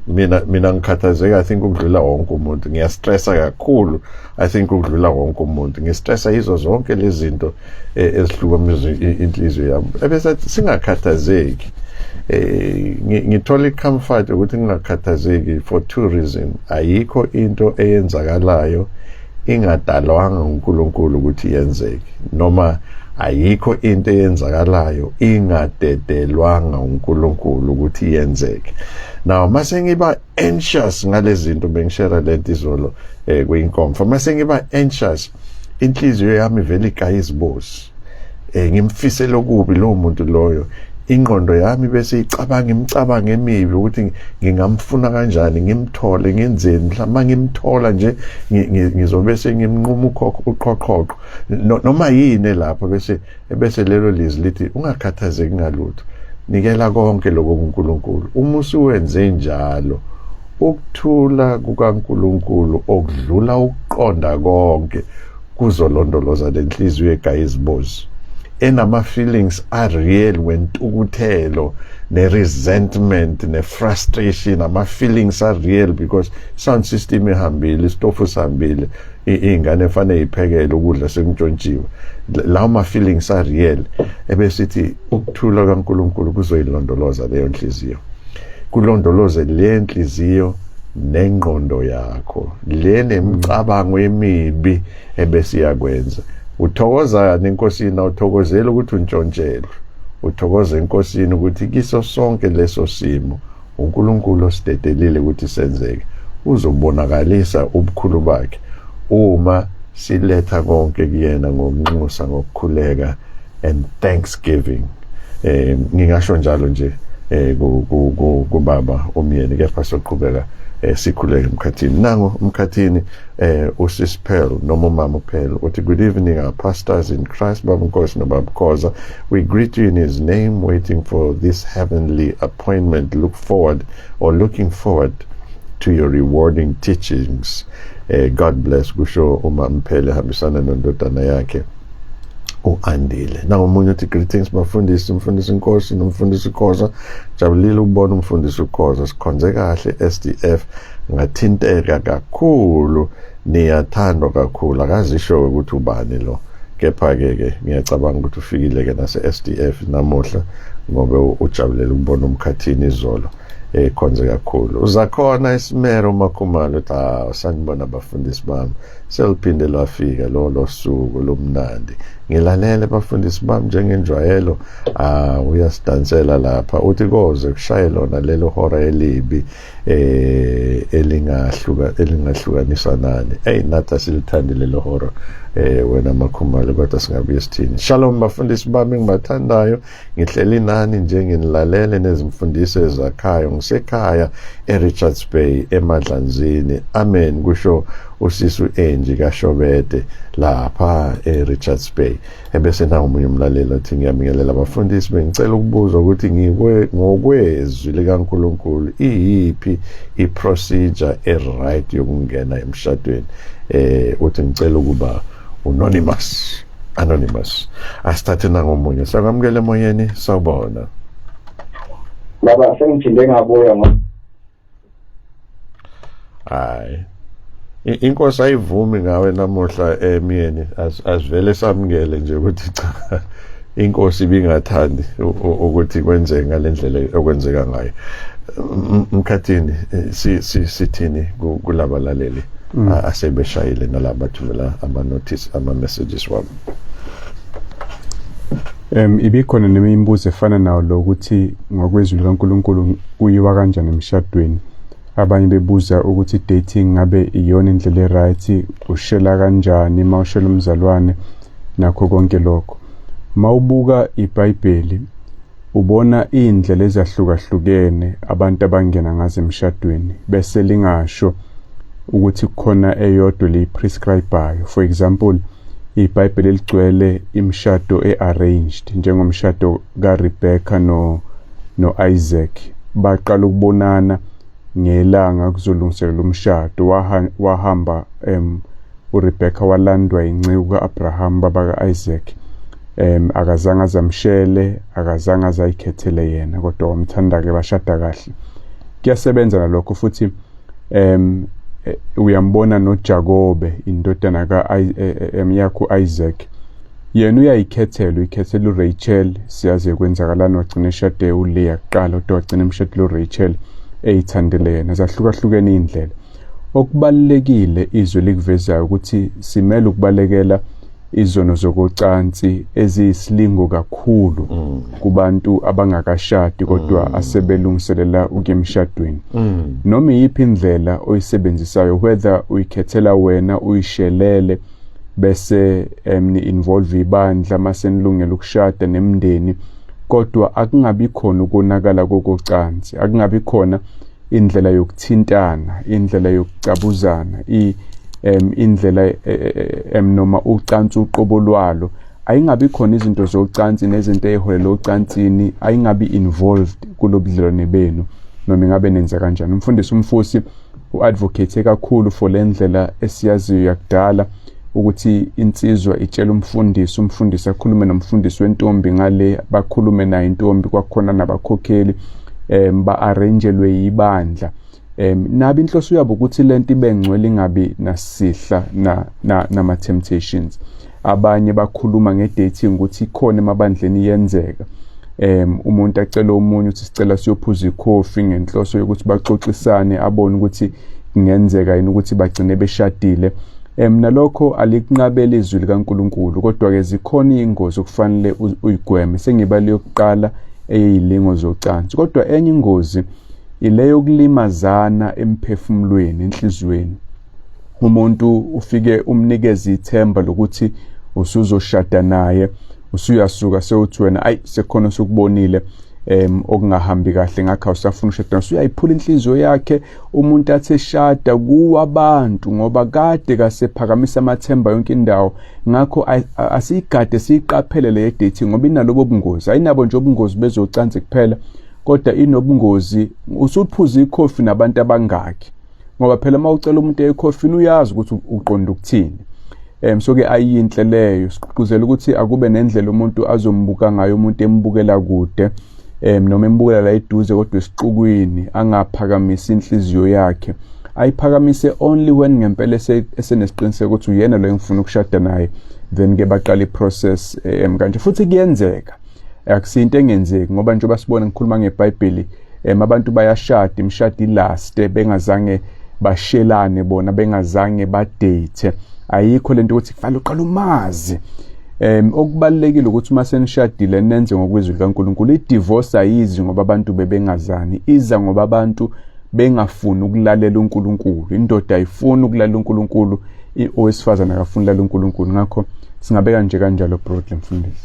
mina ngikhathazeka, I think, ukudlula wonke umuntu. Ngiyastressa kakhulu, I think, ukudlula wonke umuntu. Ngistressa yizo zonke lezi zinto ezihlukumeza inhliziyo yami. Ebese athi singakhathazeki. Ngithola i-comfort ukuthi ngingakhathazeki for two reasons. Ayikho into eyenzakalayo ingadalwanga uNkulunkulu ukuthi yenzeke, noma ayikho into eyenzakalayo ingadedelwanga uNkulunkulu ukuthi yenzeke. Now mase ngiba anxious ngalezi zinto, bengishare lento izolo kwinkomfa, mase ngiba anxious, inhliziyo yami vele igaya izibozi, ngimfisela okubi lo muntu loyo. Ingqondo yami bese icabanga imicabango emibi ukuthi ngingamfuna kanjani, ngimthole, ngenzeni, mhlawumbe ngimthola nje ngizobe sengimnquma uqhoqhoqho noma yini lapho. Bese lelo lizwi lithi ungakhathazeki ngalutho, nikela konke lokho kuNkulunkulu. Uma usuwenze njalo, ukuthula kukaNkulunkulu okudlula ukuqonda konke kuzolondoloza lenhliziyo egaya izibozi, enama feelings a-real wentukuthelo ne-resentment ne-frustration, ama-feelings a-real because sound system ihambile, isitofu sihambile, iy'ngane efanele yiphekele ukudla sekuntshontshiwe. Lawo ma-feelings a-real, ebesithi ukuthula kaNkulunkulu kuzoyilondoloza leyo nhliziyo, kulondoloze le nhliziyo nengqondo yakho le nemicabango emibi ebesiyakwenza. Uthokoza enkosini, awuthokozeli ukuthi untshontshelwe, uthokoza enkosini ukuthi kiso sonke leso simo uNkulunkulu osidedelile ukuthi senzeke uzobonakalisa ubukhulu bakhe uma siletha konke kuyena ngokunxusa, ngokukhuleka and thanksgiving. Ngingasho njalo nje kubaba umyeni, kepha soqhubeka sikhuleke emkhathini. Nango umkhathini, uSis Pearl noma umama uPearl uthi, "Good evening, our pastors in Christ, Baba Nkosi noBaba Khoza. We greet you in his name, waiting for this heavenly appointment. Look forward or looking forward to your rewarding teachings. God bless," kusho uma Mphele hambisana nondodana yakhe uAndile. Nangomunye uthi, "Greetings bafundisi, umfundisi Nkosi nomfundisi Khoza. Jabulile ukubona umfundisi uKhoza. Sikhonze kahle SDF, ngathinteka kakhulu. Niyathandwa kakhulu." Akazisho ukuthi ubani lo, kepha ke ke ngiyacabanga ukuthi ufikile ke nase SDF namuhla ngoba ujabulela ukubona umkhathini izolo ekhonze kakhulu. Uzakhona isimero uMakhumalo uthi, "Ah, sanibona abafundisi bami. Seliphinde lwafika lo suku lomnandi. Ngilalele bafundisi bami njengenjwayelo." Ah, uyasidansela lapha, uthi koze kushaye lona lelo hora elibi elingahlukanisa nani. Ey, nathi asilithandi lelo hora, wena Makhumalo, kodwa singabuye sithini? "Shalom bafundisi bami engibathandayo. Ngihleli nani nje nginilalele nezimfundiso ezakhayo. Ngisekhaya eRichards Bay, eMadlanzini. Amen," kusho usisu Angie kaShobede lapha eRichards Bay. Ebese nawo omunye umlaleli athi, "Ngiyabingelela abafundisi. Bengicela ukubuza ukuthi ngokwezwi likaNkulunkulu iyiphi i-procedure e-right yokungena emshadweni?" Uthi ngicela ukuba anonymous, anonymous. Asithathe nangomunye. Sakwamukela emoyeni, sawubona. Baba, sengiphinde ngabuya ngo Hayi, inkosi ayivumi ngawe namuhla emyeni. Asivele samukele nje ukuthi cha, inkosi ibingathandi ukuthi kwenzeke ngalendlela okwenzeka ngayo. Mkhathini, sithini kulabalaleli asebeshayile nalaba bathumela ama notice, ama messages wabo? Ibikhona neminye imibuzo efana nawo lo, ukuthi ngokwezwi likaNkulunkulu kuyiwa kanjani emshadweni. Abanye bebuza ukuthi dating ngabe iyona indlela e-right, ushela kanjani uma ushela umzalwane, nakho konke lokho. Mawubuka iBhayibheli ubona iy'ndlela ezahlukahlukene abantu abangena ngazo emshadweni, bese lingasho ukuthi kukhona eyodwa liyi-prescribe-ayo. For example, iBhayibheli ligcwele imishado e-arranged, njengomshado kaRebecca no-Isaac. Baqala ukubonana ngelanga kuzolungiselelwa umshado. Wahamba uRebecca walandwa inceku ka-Abraham, baba ka-Isaac. Akazange azamshele, akazange azayikhethele yena, kodwa wamthanda ke bashada kahle. Kuyasebenza nalokho futhi. Uyambona noJakobe, indodana ka yakho Isaac, yena uyayikhethela, uyikhethela uRachel. Siyazi kwenzakalani, wagcina eshade uLeah kuqala, kodwa wagcina emshadile uRachel eyithandele yena. Zahlukahlukene indlela. Okubalulekile izwi likuvezayo ukuthi simele ukubalekela izono zokocansi eziyisilingo kakhulu kubantu abangakashadi kodwa asebelungiselela ukuya emshadweni. Noma iyiphi indlela oyisebenzisayo, whether uyikhethela wena, uyishelele, bese ni involve ibandla mase nilungela ukushada nemndeni, kodwa akungabi khona ukonakala kokocansi, akungabi khona indlela yokuthintana, indlela yokucabuzana, indlela noma ucansi uqobo lwalo. Ayingabi khona izinto zocansi nezinto ey'holela ocansini, ayingabi involved kulobudlelwane benu noma ingabe nenza kanjani. Umfundisi uMfusi u-advocate kakhulu for le ndlela esiyaziyo yakudala, ukuthi insizwa itshela umfundisi, umfundisi akhulume nomfundisi wentombi ngale, bakhulume naye intombi, kwakhona nabakhokheli, ba-arrangelwe yibandla. Nabi inhloso yabo ukuthi lento ibe ngcwele, ingabi nasihla na nama temptations. Abanye bakhuluma nge-dating ukuthi ikhona emabandleni iyenzeka, umuntu acela omunye ukuthi sicela siyophuza ikhofi ngenhloso yokuthi baxoxisane, abone ukuthi kungenzeka yini ukuthi bagcine beshadile. Nalokho alikunqabeli izwi likaNkuluNkulu, kodwa ke zikhona ingozi okufanele uyigweme. Sengibali yokuqala eyilingo zocansi, kodwa enye ingozi ile yokulimazana emphefumulweni, enhliziyweni. Umuntu ufike umnikeze ithemba lokuthi usuzoshada naye, usuyasuka sewuthi wena, ayi, sekukhona osukubonile okungahambi kahle, ngakho awusafuna ushada. Usuyayiphula inhliziyo yakhe. Umuntu athi eshada kuwa abantu ngoba kade kasephakamisa amathemba yonke indawo. Ngakho asiyigade, siyiqaphele le dating ngoba inalobo bungozi. Ayinabo nje ubungozi bezocansi kuphela, kodwa inobungozi. Usuphuza ikhofi nabantu abangaki? Ngoba phela uma ucela umuntu ekhofini uyazi ukuthi uqonda ukuthini. So ke ayinhle leyo. Siqhuzela ukuthi akube nendlela umuntu azombuka ngayo umuntu, embukela kude noma embukela la eduze, kodwa esixukwini angaphakamisi inhliziyo yakhe, ayiphakamise only when ngempela esenesiqiniseko ukuthi uyena lo engifuna ukushada naye, then ke baqala i-process kanje. Futhi kuyenzeka, akusinto engenzeki, ngoba njengoba sibona, ngikhuluma ngeBhayibheli, abantu bayashada, imishado ilaste bengazange bashelane bona, bengazange badate. Ayikho lento ukuthi kufanele uqale umazi. Okubalulekile ukuthi uma senishadile nenze ngokwezwi likaNkuluNkulu. I-divorce ayizi ngoba abantu bebengazani, iza ngoba abantu bengafuni ukulalela uNkulunkulu. Indoda ayifuni ukulalela uNkulunkulu, owesifazane akafuni ukulalela uNkulunkulu. Ngakho singabeka nje kanjalo broadly, mfundisi.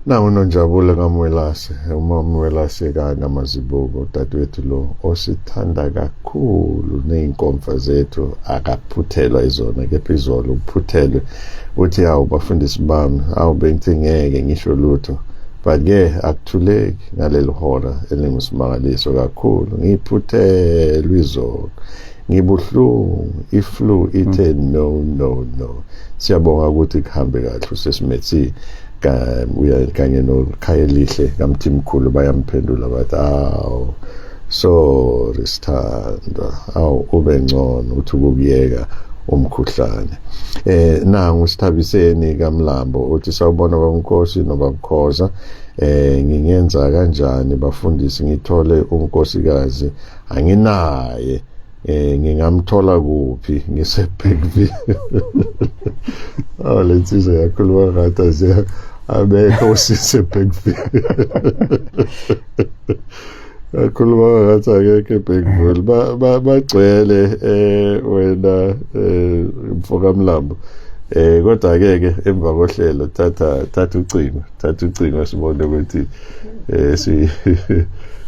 Na uNonjabulo kaMwelase, uMamwelase kaNamazibuko, udadewethu lo osithanda kakhulu ney'nkomfa zethu, akaphuthelwa izona, kepha izolo uphuthelwe. Uthi, "Hawu bafundisi bami, awu, bengithi ngeke ngisho lutho, but-ke akuthuleki ngaleli hora elingusimangaliso kakhulu. Ngiphuthelwe izolo, ngibuhlungu, i-flu ithe no, no, no. Siyabonga ukuthi kuhambe kahle." Usesimethi uya kanye nokhaya elihle kaMthimkhulu, bayamphendula bathi, "Awu, sorry sithandwa, awu, ube ngcono." Uthi ukukuyeka umkhuhlane. Nangu Sithabiseni kaMlambo uthi, "Sawubona babunkosi nobabukhoza. Ngingenza kanjani bafundisi ngithole unkosikazi? Anginaye. Ngingamthola kuphi? Ngise Bergville." Oh, lensizwa yakhuluma ngathi aze abekho usise Bergville. Akhuluma ngathi akekho eBergville, bagcwele wena mfoka Mlambo. Kodwa ke emva kohlelo thatha ucingo sibone ukuthi si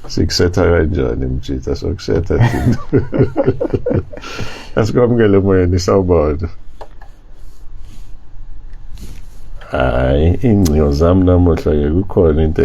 sikusetha kanjani, mjita, sokusetha thina. Asikwamukele emoyeni, sawubona. Hayi, ingcingo zami namuhla ke kukhona into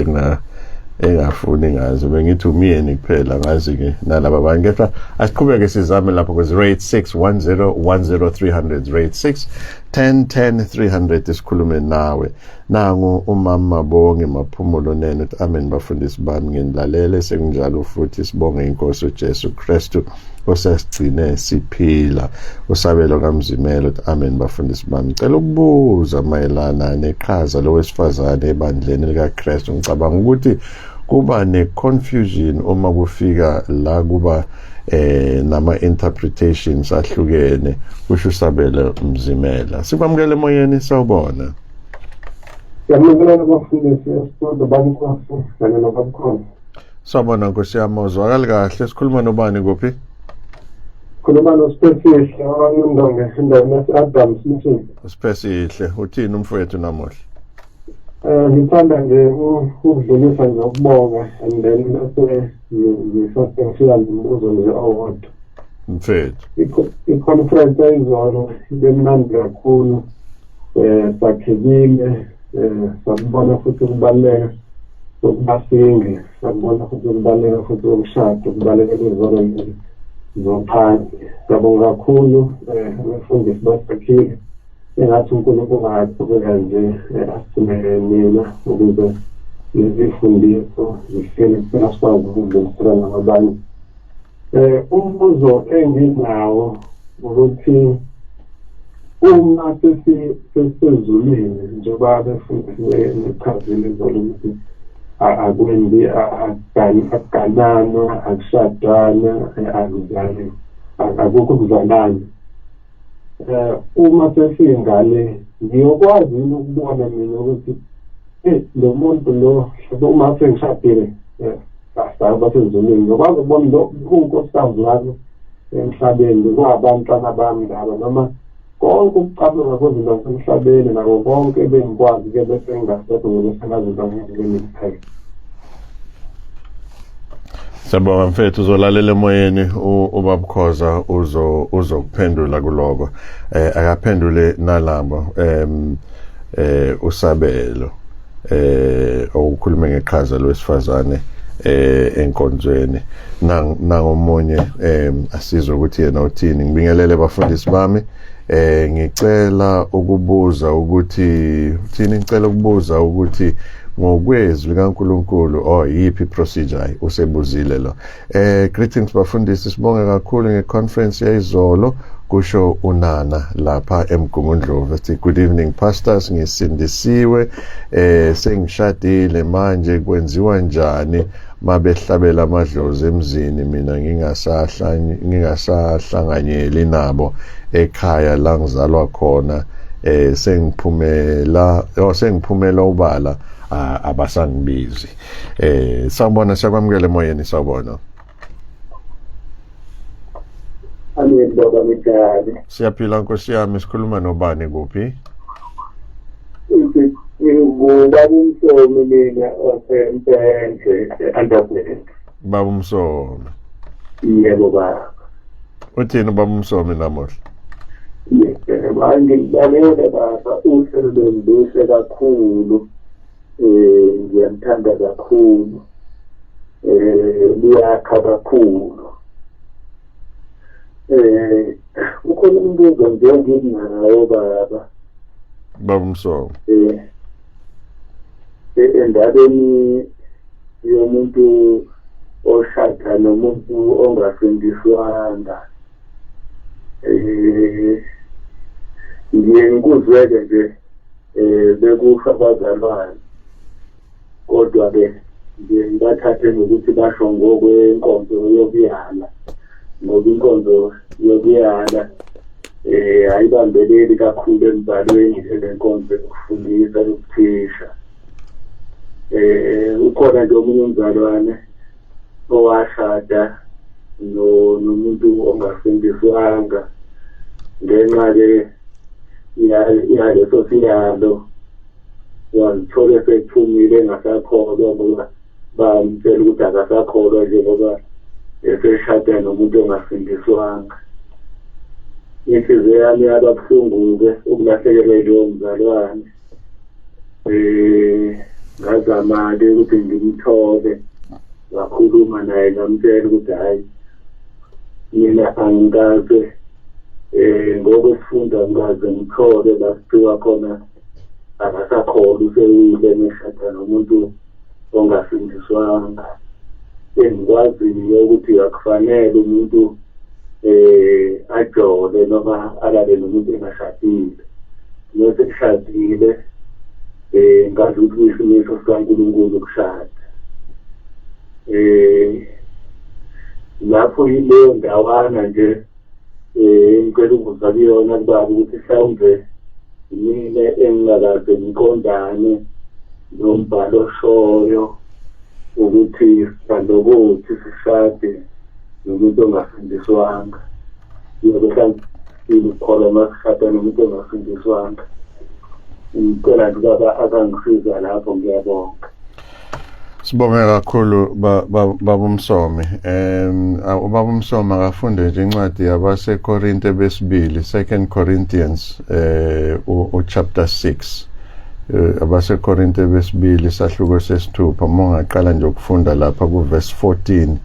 engafuni ngazo, bengithi umyeni kuphela, ngazi ke nalaba bantu, kepha asiqhubeke sizame lapho ku 086 10 10300, 086 10 10 300 sikhulume nawe. Nangu umama Bonge Maphumulo Nene uthi amen bafundisi bami, nginilalele sekunjalo futhi sibonge inkosi uJesu Kristu osesigcine siphila. Usabelo kaMzimela uthi amen bafundisi bami, ngicela ukubuza mayelana neqhaza lowesifazane ebandleni likaKristu. Ngicabanga ukuthi kuba ne-confusion uma kufika la kuba nama interpretations ahlukene, kusho uSabelo Mzimela. Sikwamukele emoyeni, sawubona. Siyamukela bafundisi esitolo babuKhosi kanye nobabuKhosi. Sawubona Nkosi yami, uzwakali kahle. Sikhuluma nobani kuphi? Khuluma noSiphesihle wakwaNdonge endaweni yase-Adams Mission. Siphesihle, uthini umfowethu namuhla? Ngithanda nje ukudlulisa nje ukubonga and then bese ngisase ngifika nombuzo nje owodwa. Mfethu. I-conference ayizolo ibe mnandi kakhulu, sakhekile, sakubona futhi ukubaluleka kokuba single, sakubona futhi ukubaluleka futhi kokushada, ukubaleka kwezono zophansi. Siyabonga kakhulu abafundisi basakhile. Engathi uNkulunkulu angaqhubeka nje asithumele nina ukuze lezi fundiso zifike kuthina sikwazi ukudlulisela nakwabanye. Umbuzo enginawo ukuthi uma sesezulwini, njengoba abefundisi bechazile izolo ukuthi akwendi, akugananwa, akushadwana, akuzali, akukho ukuzalana. Uma sesingale ngiyokwazi yini ukubona mina ukuthi lo muntu lo, uma sengishadile basezulwini, ngiyokwazi ukubona lo kuwunkosikazi wami emhlabeni, kwabantwana bami laba, noma konke ukucabanga kwezinto zasemhlabeni nako konke ebengikwazi-ke bese ngingasekho ngoba sengazinto ngezulwini kuphela. Siyabonga mfethu, uzolalela emoyeni uBabukhoza uzokuphendula kuloko. Akaphendule nalabo usabelo okukhuluma ngeqhaza lowesifazane enkonzweni. Nangomunye asizwe ukuthi yena uthini. Ngibingelele bafundisi bami, ngicela ukubuza ukuthi uthini, ngicela ukubuza ukuthi ngokwezwi likaNkulunkulu yiphi procedure usebuzile lo. Greetings bafundisi, sibonge kakhulu ngeconference yayizolo, kusho unana lapha eMgungundlovu. Ethi good evening pastors, ngisindisiwe, sengishadile manje, kwenziwa njani mabehlabela amadlozi emzini mina ngingasahlanganyeli nabo ekhaya la ngizalwa khona, sengiphumela ubala, abasangibizi. Sawubona, siyakwamukela emoyeni, sawubona. Amen baba Mdali. Siyaphila Nkosi yami, sikhuluma nobani kuphi? Ngubaba uMsomi mina oseMpendle e-Underberg. Baba uMsomi. Yebo baba. Uthini baba uMsomi namuhla? Yebo, ngikubalele baba, uhlelo lwenu luhle kakhulu. Ngiyamthanda kakhulu. Liyakha kakhulu. Ukhona umbuzo nje enginawo baba. Baba Msomi. Endabeni yomuntu oshada nomuntu ongasindiswanga, ngiye ngikuzweke nje bekusho abazalwane, kodwa-ke ngiye ngibathathe ngokuthi basho ngokwenkonzo yokuyala, ngoba inkonzo yokuyala ayibambeleli kakhulu embhalweni njengenkonzo yokufundisa nokuthisha. Ukhona nje omunye umzalwane owashada nomuntu ongasindiswanga ngenxa-ke yaleso siyalo, wazithola esephumile engasakholwa ngoba bamtshela ukuthi akasakholwa njengoba eseshada nomuntu ongasindiswanga. Inhliziyo yami yaba buhlungu-ke ukulahlekelwa yilowo mzalwane. Ngazama-ke ukuthi ngimthole, ngakhuluma naye, ngamtshela ukuthi hhayi mina angikaze Ngokwesifunda ngikaze ngithole la kuthiwa khona akasakholwa, usewile neshada nomuntu ongasindiswanga. Engikwaziyo ukuthi akufanele umuntu ajole noma alale nomuntu engashadile. Noma sekushadile ngazi ukuthi kuyisimiso sikaNkulunkulu ukushada. Lapho yileyo ndawana nje ngicela ukubuza kuyona kubaba ukuthi mhlawumbe mina engingakaze ngiqondane nombhalo oshoyo ukuthi salokuthi sishade nomuntu ongasindiswanga. Yebo, mhlawumbe ukukholwa masishada nomuntu ongasindiswanga. Ngicela nje ubaba akangisiza lapho, ngiyabonga. Sibonge kakhulu baba uMsomi. Ubaba uMsomi akafunde nje incwadi yabaseKorinte besibili, 2 Corinthians chapter 6. AbaseKorinte besibili sahluko sesithupha, uma ungaqala nje ukufunda lapha ku verse 14,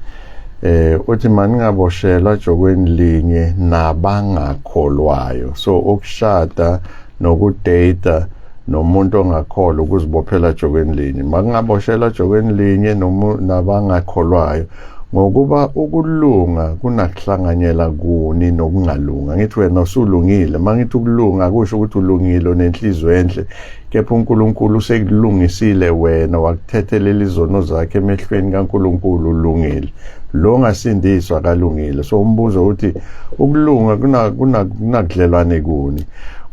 uthi maningaboshelwa jokweni linye nabangakholwayo. So ukushada nokudata nomuntu ongakholwa ukuzibophela jokweni linye, makungaboshelwa jokweni linye nabangakholwayo, ngokuba ukulunga kunakuhlanganyela kuni nokungalunga. Ngithi wena usulungile, mangithi ukulunga akusho ukuthi ulungile unenhliziyo enhle, kepha uNkulunkulu usekulungisile wena, wakuthethelela izono zakhe emehlweni kaNkulunkulu, ulungile. Lo ongasindiswa akalungile. So umbuzo uthi ukulunga kunakudlelwane kuni,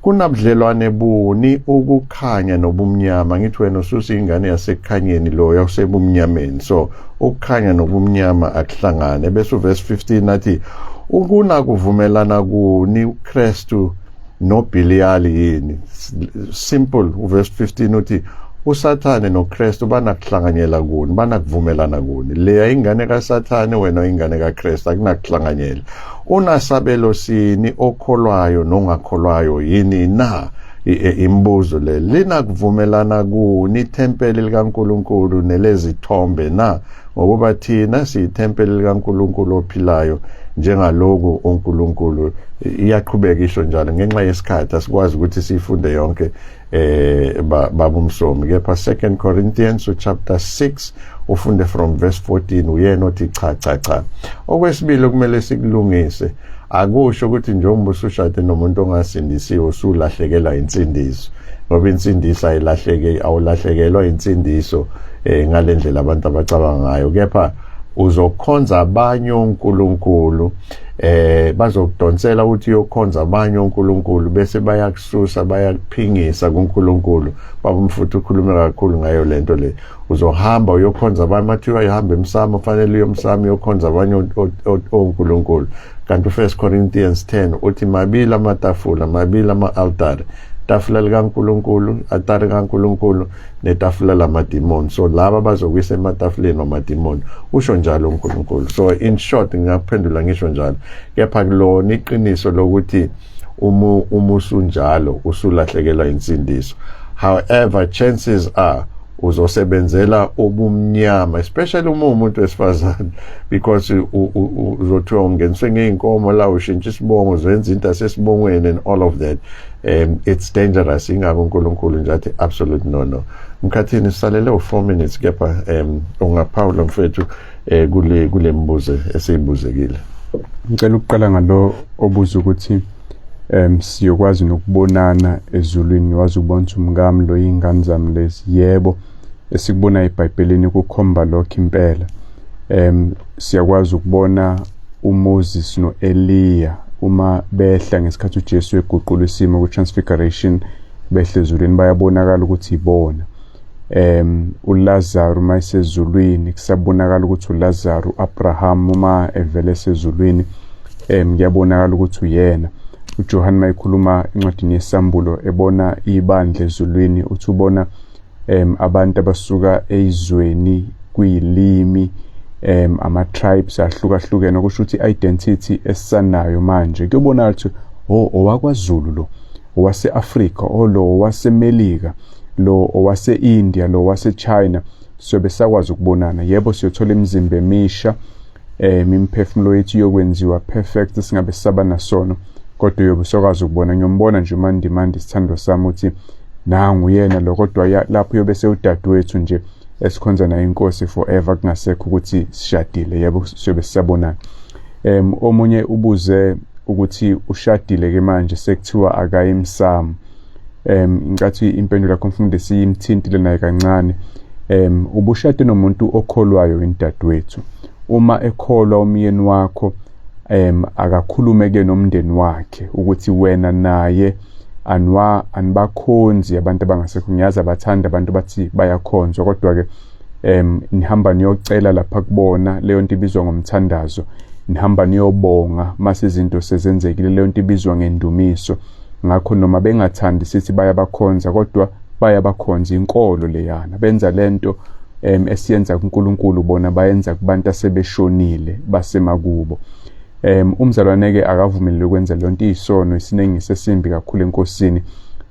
kunabudlelwane buni ukukhanya nobumnyama? Ngithi wena ususa ingane yasekukhanyeni, loya usebumnyameni. So ukukhanya nobumnyama akuhlangane. Bese uverse 15 athi ukunakuvumelana kuni uKristu noBhiliyali yini? Simple. Uverse 15 uthi uSathane noKristu banakuhlanganyela kuni, banakuvumelana kuni? Leya ingane kaSathane, wena ingane kaKristu, akunakuhlanganyela. Unasabelo sini okholwayo nongakholwayo yini na? Imibuzo le. Linakuvumelana kuni ithempeli likaNkulunkulu nelezithombe na? Ngokuba thina siyithempeli likaNkulunkulu ophilayo, njengaloku uNkulunkulu. Iyaqhubeka isho njalo, ngenxa yesikhathi asikwazi ukuthi siyifunde yonke baba uMsomi, kepha 2 Corinthians chapter 6 ufunde from verse 14, uyena othi cha cha cha. Okwesibili kumele sikulungise, akusho ukuthi njengoba usushade nomuntu ongasindisiwe usulahlekelwa insindiso, ngoba insindiso ayilahleke, awulahlekelwa insindiso ngalendlela abantu abacabanga ngayo, kepha uzokhonza abanye onkulunkulu, bazokudonsela ukuthi uyokhonza abanye onkulunkulu, bese bayakususa, bayakuphingisa kuNkulunkulu. Baba umfuthu ukhulume kakhulu ngayo lento le. Uzohamba uyokhonza abanye, mathiwa uyahamba emsamo, fanele uyomsamo uyokhonza abanye onkulunkulu. Kanti u1 Corinthians 10 uthi mabili amatafula, mabili ama-altare, tafula likaNkulunkulu, altare kaNkulunkulu netafula lamadimoni. So laba bazokwisa ematafuleni wamadimoni, usho njalo uNkulunkulu. So in short ngingaphendula ngisho njalo, kepha kulona iqiniso lokuthi uma usunjalo usulahlekelwa insindiso. However, chances are uzosebenzela ubumnyama, especially uma umuntu wesifazane, because uzothiwa ungeniswe ngey'nkomo la, ushintsha isibongo, uzenza into asesibongweni and all of that. It's dangerous. Ingako uNkulunkulu nje athi absolute no no. Mkhathini sisalele u4 minutes, kepha ungaphawula mfethu kule mbuzo esiyibuzekile. Ngicela ukuqala ngalo obuza ukuthi siyokwazi nokubonana ezulwini, wazi ukubona ukuthi umkami lo, iy'ngane zami lezi. Yebo, esikubona eBhayibhelini kukhomba lokho impela. Siyakwazi ukubona uMoses noEliya uma behla ngesikhathi uJesu eguqula isimo ku-transfiguration, behla ezulwini, bayabonakala ukuthi ibona. uLazaro uma esezulwini kusabonakala ukuthi uLazaro. uAbraham uma evele esezulwini kuyabonakala ukuthi uyena. uJohn mayikhuluma encwadini yesambulo ebona ibandla ezulwini, uthi ubona abantu abasuka ezweni kuyilimi, ama tribes ahlukahlukene, okusho ukuthi identity esanayo manje kuyobonakala ukuthi oh, owakwaZulu lo, owase-Afrika lo, owaseMelika lo, owase-India lo, owase-China. Siyobe sakwazi ukubonana. Yebo, siyothola imizimba emisha, imiphefumulo yethu iyokwenziwa perfect, singabe sisaba nasono. Kodwa uyobe usokwazi ukubona, ngiyombona nje uMandimandi isithando sami ukuthi nangu yena lo, kodwa lapho uyobe sewudadewethu nje esikhonza naye inkosi forever, kungasekho ukuthi sishadile. Yebo, siyobe sisabonana. Omunye ubuze ukuthi ushadile ke manje sekuthiwa akayimsamo. Ngicathi impendulo yakho mfundisi imthintile naye kancane. Ubushade nomuntu okholwayo indadewethu. Uma ekholwa umyeni wakho, akakhulume ke nomndeni wakhe ukuthi wena naye anibakhonzi abantu abangasekho. Ngiyazi abathanda abantu bathi bayakhonzwa, kodwa ke nihamba niyocela lapha kubona, leyo nto ibizwa ngomthandazo. Nihamba niyobonga mase izinto sezenzekile, leyo nto ibizwa ngendumiso. Ngakho noma bengathandi sithi bayabakhonza, kodwa bayabakhonza inkolo leyana, benza lento esiyenza kuNkulunkulu, bona bayenza kubantu asebeshonile basemakubo. Umzalwane ke akavumelele ukwenza lonto, isono isiningi sesimbi kakhulu enkosini.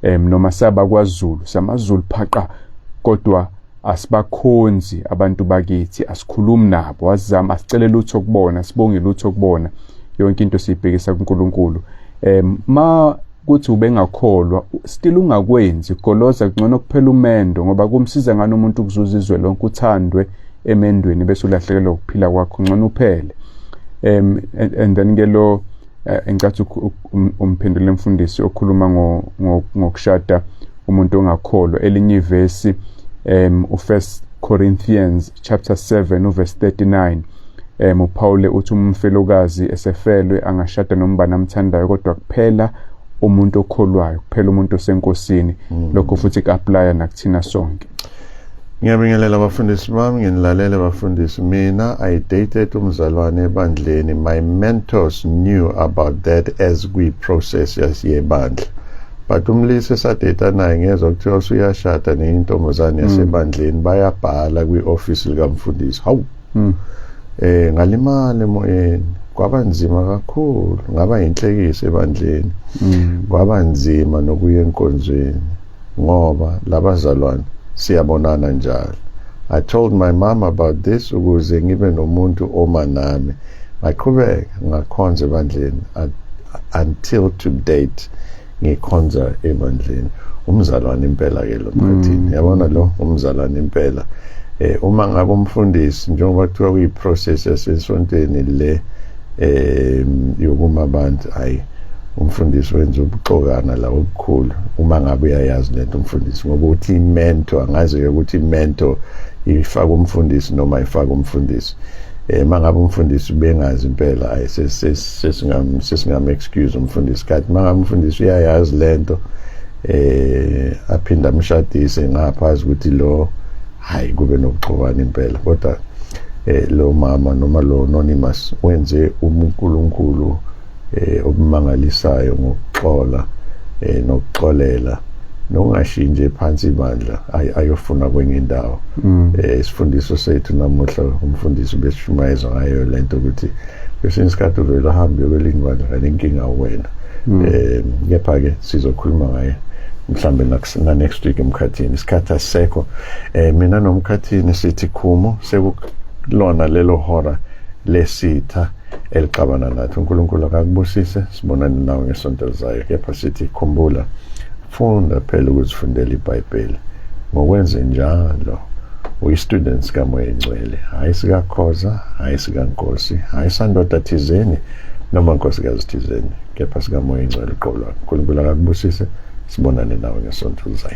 Noma saba kwaZulu, samaZulu phaqa, kodwa asibakhonzi abantu bakithi, asikhulumi nabo, asizama, asicele lutho kubona, sibonge lutho kubona, yonke into siyibhekisa kuNkulunkulu. Ma kuthi ubengakholwa, still ungakwenzi, goloza, kungcono kuphela umendo, ngoba kumsiza ngani umuntu ukuzuza izwe lonke, uthandwe emendweni bese ulahlekelwa ukuphila kwakho? Ngcono uphele. And then ke lo ngicathi umphendule mfundisi okhuluma ngokushada umuntu ongakholwa. Elinye ivesi, u1 Corinthians chapter 7 uverse 39, uPaul uthi umfelokazi esefelwe angashada nombani amthandayo, kodwa kuphela umuntu okholwayo, kuphela umuntu osenkosini. Lokho futhi ku-applya nakuthina sonke. Ngiyabingelela abafundisi bami, nginilalele bafundisi. Mina I dated umzalwane ebandleni. My mentors knew about that as kwi-process yebandla. But umlisa esadata naye, ngezwa kuthiwa usuyashada nentombazane yasebandleni, bayabhala kwi-office likamfundisi. Hawu! Ngalimala emoyeni, kwaba nzima kakhulu, ngaba inhlekisa ebandleni. Kwaba nzima nokuya enkonzweni ngoba labazalwane siyabonana njalo. I told my mom about this ukuze ngibe nomuntu oma nami. Ngaqhubeka ngakhonza ebandleni until to date ngikhonza ebandleni. Umzalwane impela ke lo mkhathini. Yabona lo umzalwane impela. Uma ngabe umfundisi, njengoba kuthiwa kuyi-process yasesontweni le yokuma abantu, hayi, umfundisi wenza ubuxokana la obukhulu uma ngabe uyayazi lento umfundisi, ngoba uthi mentor, angazi ukuthi mentor ifaka umfundisi noma ifaka umfundisi. Mangabe umfundisi bengazi impela, ayi, sesingam excuse umfundisi. Kanti mangabe umfundisi uyayazi lento, aphinda amshadise ngapha azi ukuthi lo, hayi, kube nobuxokana impela. Kodwa lo mama noma lo anonymous wenze uNkulunkulu obumangalisayo ngokuxola nokuxolela nokungashintshe phansi ibandla ayofuna kwenye indawo. Isifundiso sethu namuhla, umfundisi besishumayeza ngayo lento, ukuthi kwesinye isikhathi uvela uhambe kwelinye ibandla kanti inkinga wena. Kepha ke sizokhuluma ngaye mhlambe na next week emkhathini, isikhathi asisekho. Mina nomkhathini sithi khumo, sekulona lelo hora lesitha elixabana nathi. uNkulunkulu akakubusise, sibonane nawe ngesonto elizayo. Kepha sithi khumbula, funda phela ukuzifundela iBhayibheli. Ngokwenze njalo uyi-students kaMoya Engcwele, hhayi sikaKhoza, hhayi sikaNkosi, hhayi sandoda thizeni noma nkosikazi thizeni, kepha sikaMoya Engcwele uqobo lwakhe. uNkulunkulu akakubusise, sibonane nawe ngesonto elizayo.